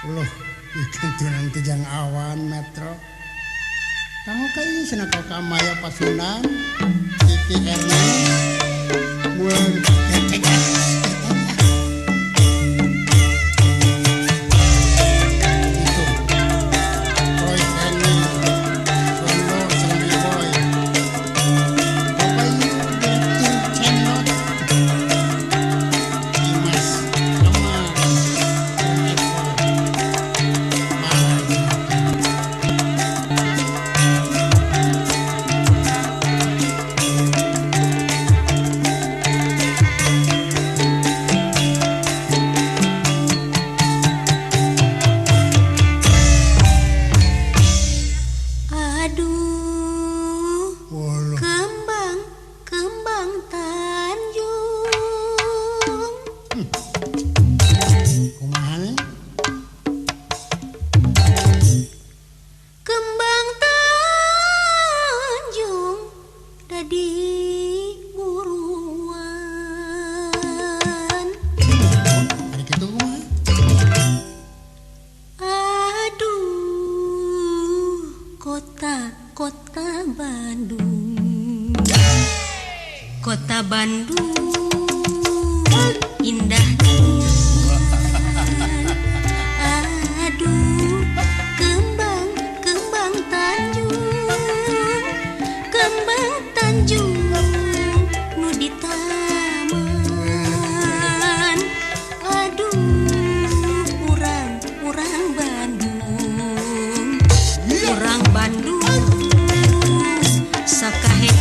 Uloh ikan nanti jang awan metro. Kamu kai cenah ka Maya Pasundan Kiki Ernest mulai. Kota Bandung indah. Aduh, kembang kembang Tanjung, kembang Tanjung nu di taman. Aduh, urang urang Bandung, urang Bandung sakahe.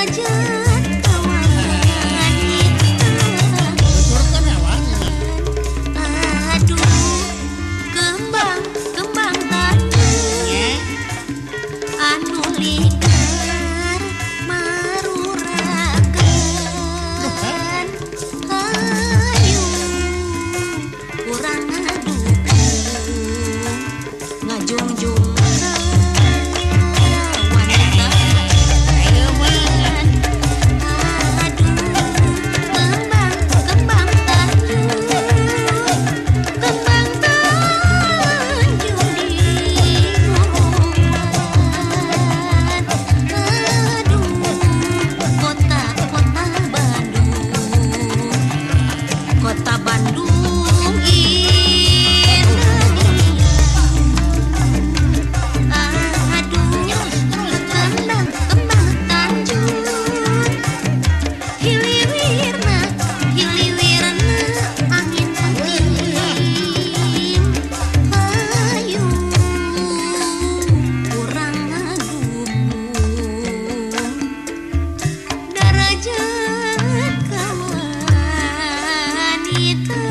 Darajat ka wanita. Tuturkeun awan. Aduh, kembang kembang tanjung Nya. Anu ligar maruragan, hayu urang ngadukung ngajungjung ka wanita. Ayo mah. Aduh, kembang kembang tanjung, kembang tanjung di gunungan. Aduh, kota kota Bandung, kota Bandung Indonesia. Aduh, kembang kembang tanjung, hiliwirna hiliwirna angin peuting, hayu urang ngadukung darajat ka wanita.